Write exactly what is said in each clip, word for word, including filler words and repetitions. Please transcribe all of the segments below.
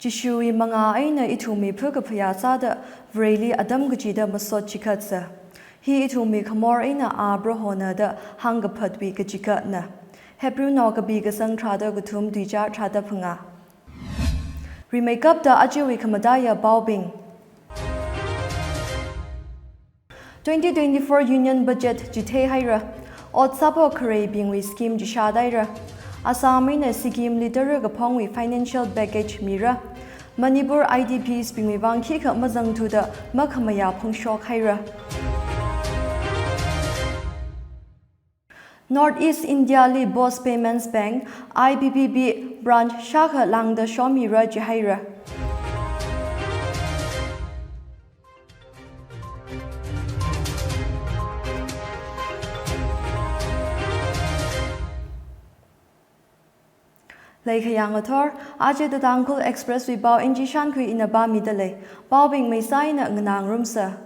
Jishuwui mangā eina ithumwui phakaphayā sāda Vareli atam kachida masot chikatsa. Hi ithumwui khamor eina A Prohona da hāngkaphatwui kachikatna. Hebrewnao kapi kasang tharāda kathum, tuizā tharāda phangā. Rimeikapta ajawui khamataiya paobing. Twenty twenty-four Union Budget chitheihaira. Ot sāphok khareibingwui scheme chishat haira. Assam eina Sikkimli tara kaphongwui financial package mira. Manipur I D Ps bingwui vang khikha mazangthuda makhamayā phongshok haira. North East India li Post Payments Bank, I P P B, branch shākha lāngda shomira jihaira. Leikhayang athor, aja The Tangkhul Express wui pao Inji Shankhui ina pāmida lei. Paobing mei sāina nganāngarumsa.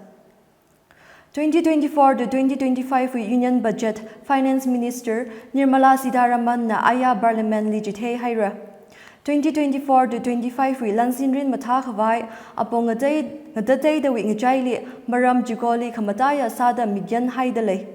Twenty twenty-four to twenty twenty-five wui Union Budget Finance Minister Nirmala Sitharaman na aya Parliament li chitheihaira. Twenty twenty-four to twenty-five wui lansinrin mathākhavai apong ngatei, ngatateidawui ngachaili maram chikoli khamataiya sāda mikyan haida lei.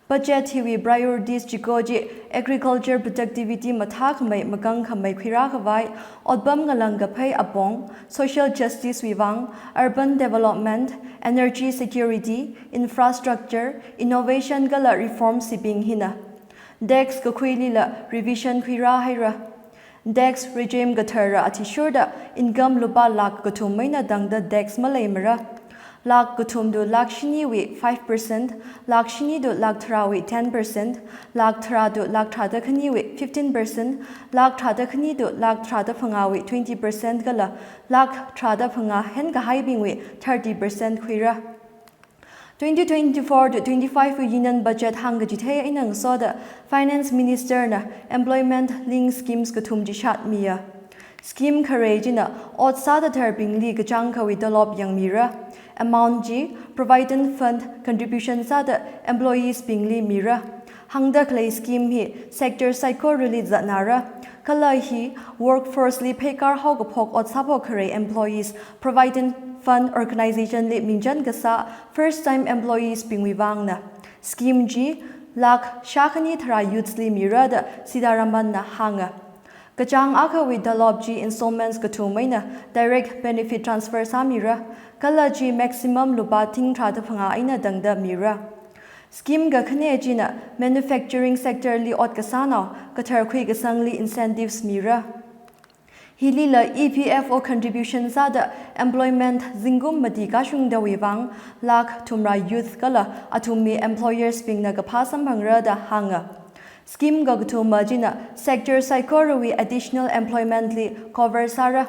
Budget hiwui priorities chiko chi agriculture productivity mathākhamei makangkhamei khuirākhavai, otpam ngalāng kaphei apong, social justice wui vang, urban development, energy security, infrastructure, innovation kala reforms hibing hina. Tax kakhuilila revision khuirāhaira. Tax regime kathara athishurda income lupā lakh kathum eina tangda tax maleimara. Lakh kathum to lakh shiniwui five percent, lakh shini to lakh tharāwui ten percent, lakh tharā to lakh tharāda khaniwui fifteen percent, lakh tharāda khani to lakh tharāda phangāwui twenty percent kala lakh tharāda phangā henkahaibingwui thirty percent khuira. Twenty twenty-four to twenty-five wui Union Budget hāngkachithei eina ngasoda Finance Minister na employment linked schemes kathum chishat miya. Scheme kharei china ot sāda tharbingli kachāngkhawui tolop yangmira. Amount chi Provident Fund contribution sāda employees bingli mira. Hāngda khalei scheme hi sector saikorali zatnara. Kala hi workforce li pheikar haokaphok ot sāphok kharei employees Provident Fund organization li mingchan kasā first time employees bingwui vangna. Scheme chi lakh shākhani tharā youths li mira da Sitharaman na hānga. Kachāng akhawui tolop chi installments kathum eina direct benefit transfer sāmira. Kala chi maximum lupā thing tharāda phangā eina tangda mira. Scheme kakhane china manufacturing sector li ot kasānao kathar khuikasangli incentives mira. Hilila E P F O contribution sāda employment zingkum mati kashungdawui vang lakh thumrā youth kala athumwui employers bingna kaphā samphangra da hānga. Scheme kakathuma china sector saikorawui additional employment li cover sāra.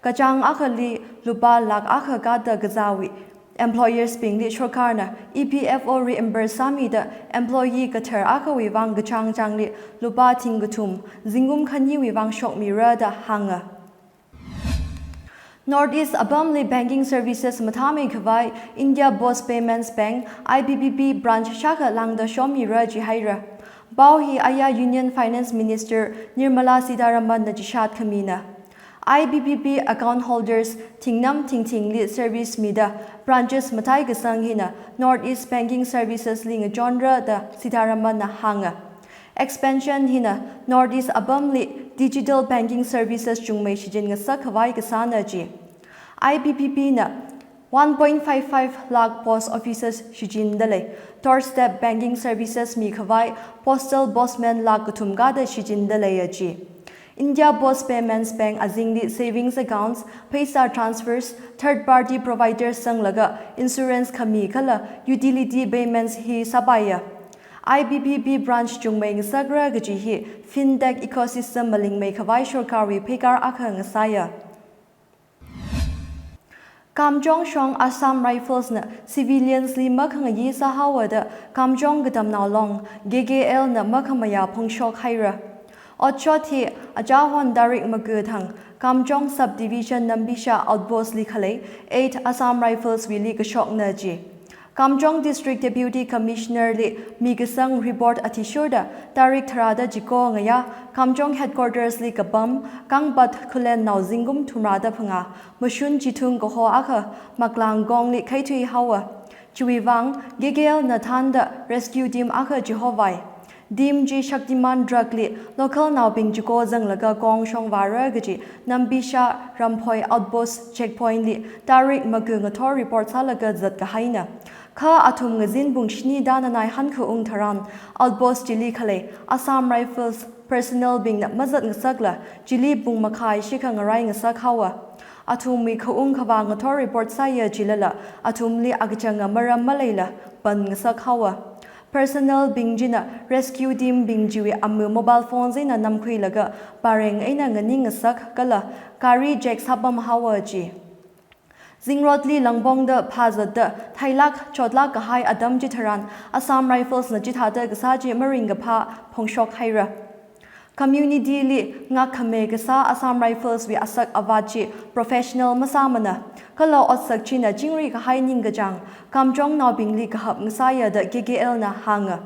Kachāng akhali lupā lakh akha kada kazāwui employers bingli sorkarna E P F O reimburse sāmida employee kathar akhawui vang kachāng chāngli lupā thing kathum zingkum khaniwui vang shokmira da hānga. North East apamli banking services mathāmeikhavai India Post Payments Bank, I P P B, branch shākha lāngda shomira jihaira. Pao hi aya Union Finance Minister Nirmala Sitharaman na chishat khamina. I P P B account holders thingnam thingthingli service mida branches mathāi kasang hina North East banking services li ngachonra da Sitharaman na hānga. Expansion hina North East apamli digital banking services chungmei shichin ngasak khavai kasāna ji. I P P B na one point five five lakh post offices shichinda lei. Doorstep banking services mikhavai postal postman lakh kathum kada shichinda leiya ji. India Post Payments Bank azingli savings accounts, pheisā transfers, third party providers sanglaga insurance khami kala utility payments hi sāpaiya. I P P B branch chungmei ngasakra kaji hi fintech ecosystem malingmeikhavai sorkarwui pheikar akha ngasāya. Kamjong shong Assam Rifles na civilians li makhangayi sāhaowa da Kamjong Katamnao Long, K K L na makhamayā phongshok haira. Otshot hi achāhon tarik maka thang Kamjong Subdivision Nambisha Outpost li khalei eight Assam Rifles wuili kashokna ji. Kamjong District Deputy Commissioner li mikasang report athishurda tarik tharāda chiko ngayā Kamjong Headquarters li kapam Kangpat Khullen naozingkum thumrāda phangā mashun chithung kaho akha Maklangkong li khaithui haowa. Chiwui vang K K L na thānda rescue team akha chihovai. Team chi Shaktiman truck li local naobing chiko zanglaga kong shongvāra kaji Nambisha Ramphoi Outpost Checkpoint li tarik maga ngathor report sālaga zatkahaina. Kha athum ngazin pung shini da nanai hankhaung tharan outpost chili khalei Assam Rifles personnel bingna mazat ngasakla chili pung makhai shikha ngarai ngasak haowa. Athumwui khaung khavā ngathor report sāya chilala athumli akachanga maram maleila pan ngasak haowa. Personnel bing china rescue team bing chiwui amu mobile phone eina namkhuilaga pareng eina nganing ngasak kala gari jack sāpam haowa ji. Zingrotli langpongda phazatda thailak chotlak kahai atam chitharan Assam Rifles na chithāda kasā chi maringkaphā phongshok haira. Community li ngakkhame kasā Assam Rifles wui asak avat chi professional masāmana, kala otsak china chingri kahai ningkachāng Kamjong naobingli kahap ngasāya da K K L na hānga.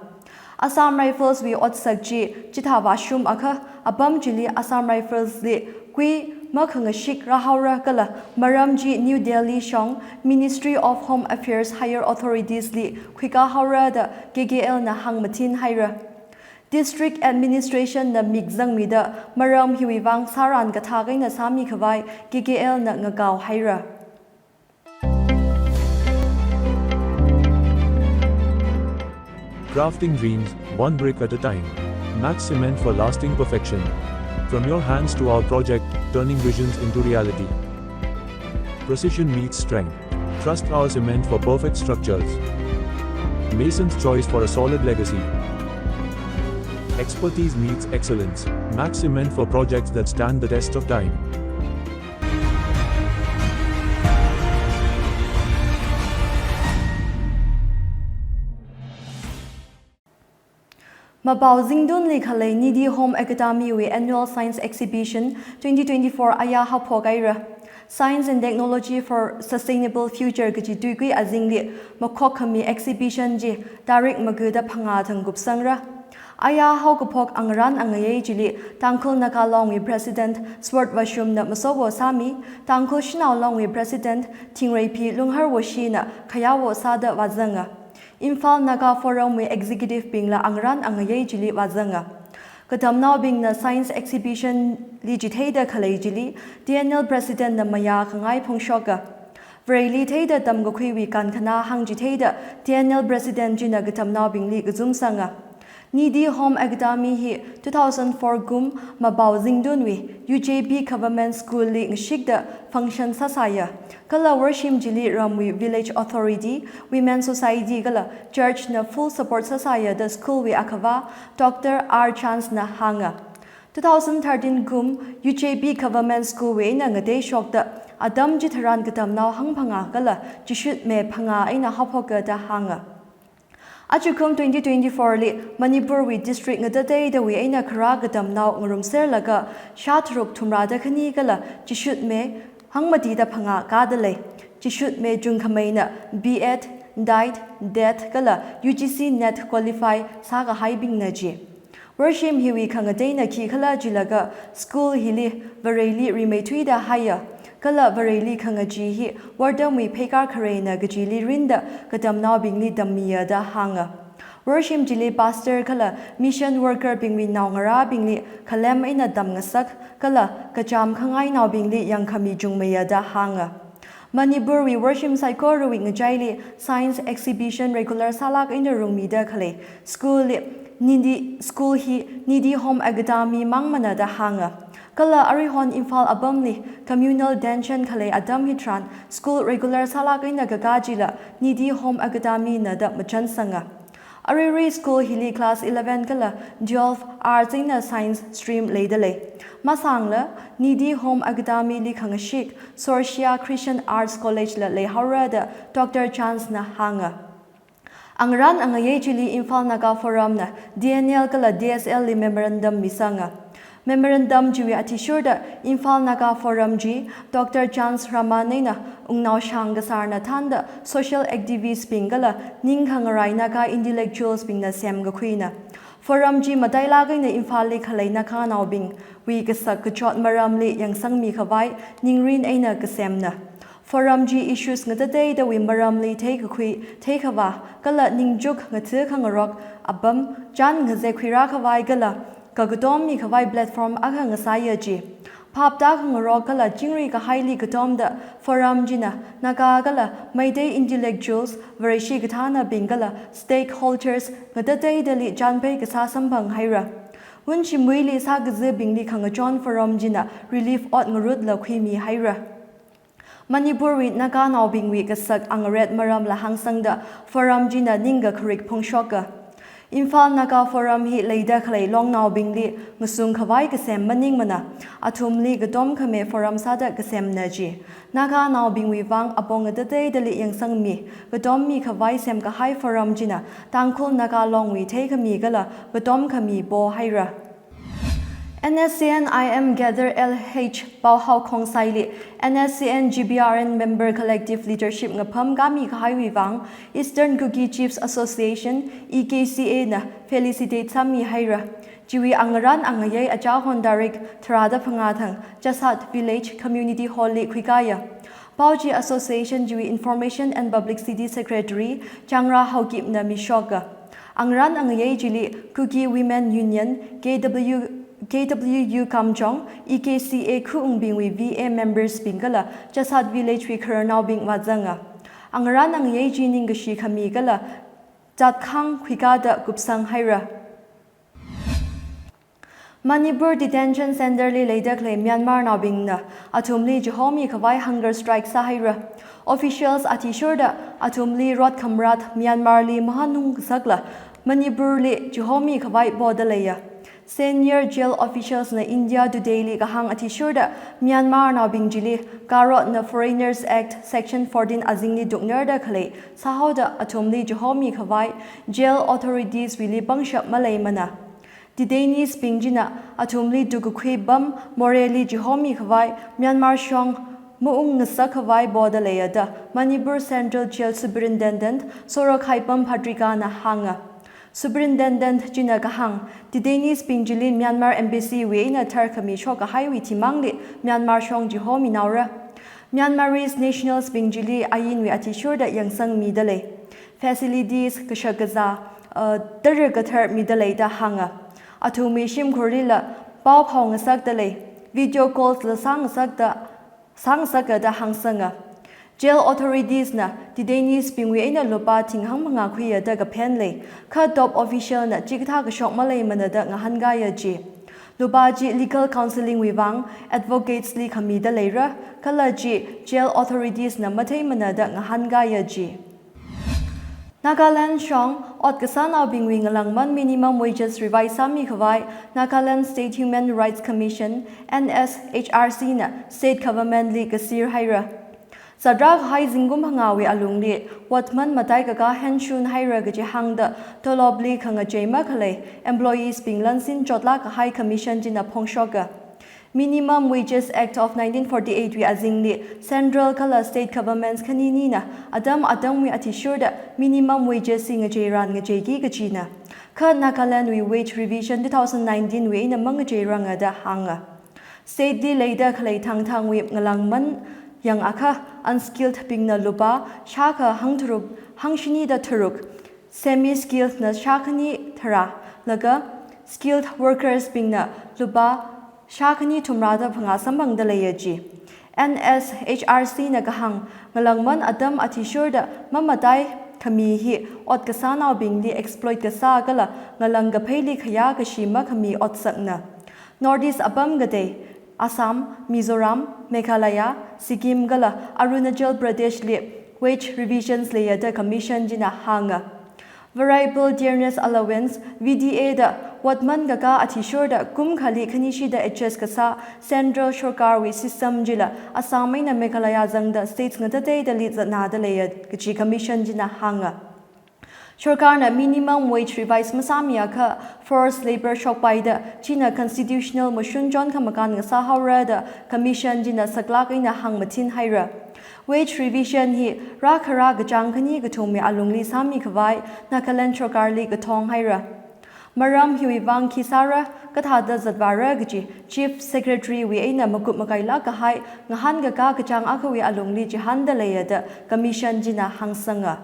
Assam Rifles wui otsak chi chithā vāshum akha apam chili Assam Rifles li kui makhangashik rāhaora kala maram chi New Delhi shong Ministry of Home Affairs higher authorities li khuikā haora da K K L na hāngmathin haira. District Administration na mik zangmida maram hiwui vang sāran kathak eina sāmi khavai K K L na ngakao haira. Crafting dreams, one brick at a time. Max Cement for lasting perfection. From your hands to our project, turning visions into reality. Precision meets strength. Trust our cement for perfect structures. Mason's choice for a solid legacy. Expertise meets excellence. Max Cement for projects that stand the test of time. Mapao Zingtunli khalei Nidhi Home Academy wui Annual Science Exhibition twenty twenty-four aya haophok haira. Science and Technology for Sustainable Future kaji tuikui azingli makhok khami exhibition chi tarik maga da phangā thang kupsangra. Aya haokaphok angarān angayei chili Tangkhul Naga Long wui President Sword Vashum na masowo sāmi, Tangkhul Shanao Long wui President Thingreiphi Lungharwoshi na khayawo sāda vāzanga. Imphal Naga Forum wui executive bingla angarān angayei chili vāzanga. Katamnaobingna science exhibition li chitheida khalei chili T N L President na mayā khangai phongshoka. Vareili theida tamkakhuiwui kankhana hāngchitheida T N L President china katamnaobingli kazumsanga. Nidhi Home Academy hi two thousand four kum Mapao Zingtunwui U J B Government School li ngashikda function sāsāya. Kala worshim chili ramwui Village Authority, Women Society kala Church na full support sāsāya da school wui akhava Doctor R Chance na hānga. Two thousand thirteen kum U J B Government School wui eina ngateishokda atam chitharan katamnao hangphangā kala chishutme phangā eina haophoka da hānga. Ajakum twenty twenty-four li Manipur wui district ngatateidawui eina kharā katamnao ngarumserlaga shātharuk thumrāda khani kala chishutme hangmatida phangā kāda lei. Chishutme chungkhameina B Ed, Died, Ted kala U G C NET qualify sākahaibingna ji. Worshim hiwui khangateina khikhala jilaga school hili Vareili rimeithuida haiya. Kala Vareili khangachee hi wortamwui pheikar kharena kachili rinda katamnaobingli tammiya da hānga. Worshim chili pastor kala mission worker bingwui naongarābingli khalem eina tamngasak kala kachām khangainaobingli yangkhami chungmeiya da hānga. Manipur wui worshim saikorawui ngachaili science exhibition regular sālāk eina rungmida khalei school li Nidhi, school hi Nidhi Home Academy mangmana da hānga. Kala aruihon Imphal apamli communal tension khalei atam hitharan school regular sālāk eina kakā chila Nidhi Home Academy na da machansanga. Aruirui school hili class eleven kala twelve arts eina science stream leida lei. Masāngla Nidhi Home Academy li khangashik Sorshia Christian Arts College la leihaora da Doctor Chance na hānga. Angarān angayei chili Imphal Naga Forum na D N L kala D S L li memorandum misanga. Memorandum chiwui athishurda Imphal Naga Forum chi Doctor Chance Raman eina wungnao shāng kasārna thānda social activist bing kala ningkhangarai Naga intellectuals bingna semkakhuina. Forum chi matailāk eina Imphal li khalei Naganaobingwui kasak kachot maramli yangsangmi khavai ningrin eina kasemna. Forum chi issues ngatateidawui maramli theikakhui, theikhavā, kala ningchuk ngatha khangarok apam chān ngazek khuirā khavai kala kakatom mi khavai platform akha ngasāya chi. Phap tākhangarok kala chingri kahaili katomda forum china Naga kala Meitei intellectuals, Vareshi kathānabing kala stakeholders ngatateidali chānphei kasā samphang haira. Wun shimuili sākazibingli khangachon forum china relief ot ngarutla khuimi haira. Manipurwui Naganaobingwui kasak angaret maramla hāngsangda forum china ningkakharik phongshoka. Imphal Naga Forum hi leida khalei longnaobingli ngasung khavai kasem maningmana, athumli katom khami forum sāda kasemna chi. Naganaobingwui vang apong ngatateidali yangsangmi, katom mi khavai semkahai forum china Tangkhul Naga Longwui theikhami kala katom khami po haira. N S C N I M Gather L H Paohao Khongsaili N S C N G B R N member collective leadership ngapham kami kahaiwui vang Eastern Kuki Chiefs Association, E K C A na felicitate sāmi haira. Chiwui angarān angayei achahon tarik tharāda phangā thang Chasad Village Community Hall li khuikāya. Pao chi Association chiwui Information and Publicity Secretary Changra Haokipna mishoka. Angarān angayei chili Kuki Women Union, K W, K W U Kamjong, E K C A khuwungbingwui V A members bing kala Chasad Village wui khararnaobing vāzanga. Angarān angayei chi ningkashi khami kala chatkhang khuikāda kupsang haira. Manipur Detention Center li leida khalei Myanmarnaobingna athumli chihomi khavai hunger strike sāhaira. Officials athishurda athumli rot khamrat Myanmar li mahanung kasakla Manipur li chihomi khavai poda leiya. Senior jail officials na India Today li kahāng athishurda Myanmarnaobing chili Karotna Foreigners Act Section fourteen azingli tuknarda khalei sāhaoda athumli chihomi khavai jail authorities wuili pangshap maleimana. Detainees bing china athumli tukkakhui pam Moreh li chihomi khavai Myanmar shong maung ngasak khavai poda leiya da Manipur Central Jail Superintendent Sorokhaipam Phatrikana hānga. Superintendent china kahāng, detainees bing chili Myanmar Embassy wui eina tharkhami shokkahaiwui thimangli Myanmar shong chihominaora. Myanmarese nationals bing chili ainwui athishurda yangsangmida lei. Facilities kashak kazā, uh, tara kathar mida lei da hānga. Athumwui shimkhurlila pao phao ngasakda lei, video calls la sāngasakda, sāngasaka da hāngsanga. Jail authorities na detainees bingwui eina lupā thing hangmangā khuiya da kaphen lei, kha top official na chikathā kashok maleimana da ngahānkāya ji. Lupā chi legal counselling wui vang advocates li khamida leira, kala chi jail authorities na matheimana da ngahānkāya ji. Nagaland shong ot kasānaobingwui ngalāngman minimum wages revise sāmi khavai Nagaland State Human Rights Commission, N S H R C na state government li kasir haira. Zatrā kahai zingkum phangāwui alungli otman matai kaka henshun haira kaji hāngda tolopli khangachei makhalei employees bing lansin chotlāk kahai commission china phongshoka. Minimum Wages Act of nineteen forty-eight wui azingli central kala state governments khaninina atam atamwui athishurda minimum wages hi ngacheiran ngacheiki kajina. Kha Nagaland wui wage revision two thousand nineteen wui eina mangacheiranga da hānga. State li leida khalei thangthangwui ngalāngman yangakha unskilled bingna lupā shākha hangtharuk, hangshinida tharuk, semi skilled na shākhani tharā, laga skilled workers bingna lupā shākhani thumrāda phangā samphangda leiya ji. N S H R C na kahāng ngalāngman atam athishurda mamatai khami hi ot kasānaobingli exploit kasā kala ngalāng kapheili khayā kashi makhami otsakna. North East apam katei, Assam, Mizoram, Meghalaya, Sikkim kala Arunachal Pradesh li wage revisions leiya da commission china hānga. Variable Dearness Allowance, V D A da otman kaka athishurda kum khali khanishida adjust kasā central sorkarwui system chila Assam eina Meghalaya zangda states ngatateidali zatnāda leiya kaji commission china hānga. Sarkarna minimum wage revise masāmiakha forced labour shokpaida china constitutional mashun chon khamakān ngasāhaora da Commission china saklāk eina hāngmathin haira. Wage revision hi rākhara kachāng khani kathumwui alungli sāmikhavai Nagaland sarkarli kathong haira. Maram hiwui vang khi sāra, kathāda zatvāra kaji Chief Secretary wui eina makup makailāk kahai ngahānkakā kachāng akhawui alungli chihānda leiya da Commission china hāngsanga.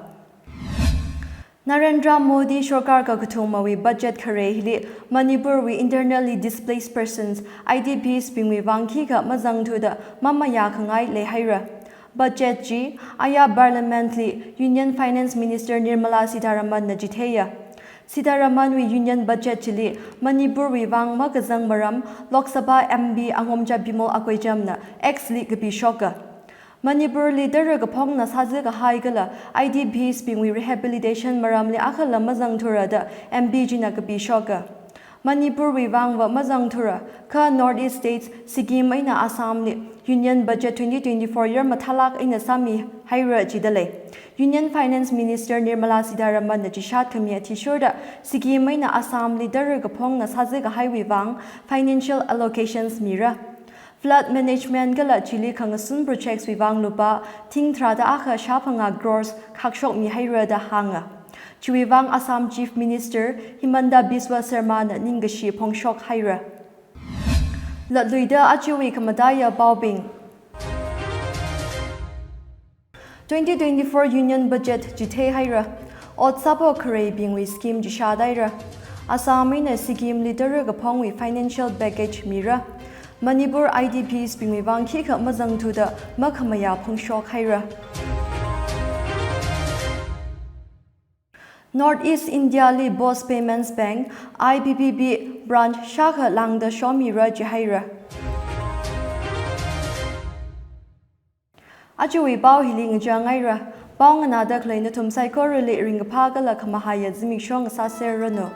Narendra Modi sarkar kakathumawui budget khare hili Manipurwui internally displaced persons, I D Ps bingwui vang khikha mazangthuda mamayā khangai leihaira. Budget chi aya Parliament li Union Finance Minister Nirmala Sitharaman na chitheiya. Sitharaman wui Union Budget chili Manipurwui vang makazang maram Lok Sabha M P Angomcha Bimol Akoijam na X li kapishoka. Manipur li tara kaphongna sāzakahai kala I D Ps bingwui rehabilitation maramli akhala mazangthura da M P china kapishoka. Manipurwui vangva mazangthura, kha North East States, Sikkim eina Assam li Union Budget twenty twenty-four year mathālāk eina sāmihaira jidalei. Union Finance Minister Nirmala Sitharaman na chishat khami athishurda Sikkim eina Assam li tara kaphongna sāzakahaiwui vang financial allocations mira. Flood management kala chili khangasun projects wui vang lupā thing tharāda akha shāphangā crores khakshok mihaira da hānga. Chiwui vang Assam Chief Minister Himanta Biswa Sarma na ningkashi phongshok haira. Latluida ajawui khamataiya paobing. Twenty twenty-four Union Budget chithei haira. Ot sāphok khareibingwui scheme chishāt haira. Assam eina Sikkim li tara kaphongwui financial package mira. Manipur I D Ps bingwui vang khikha mazangthuda makhamayā phongshok haira. North East India li Post Payments Bank, I P P B, branch shākha lāngda shomira jihaira. Ajawui pao hili ngachang haira. Pao nganāda khalei nathum saikorali ringkaphā kala khamahaiya zimiksho ngasāserranu.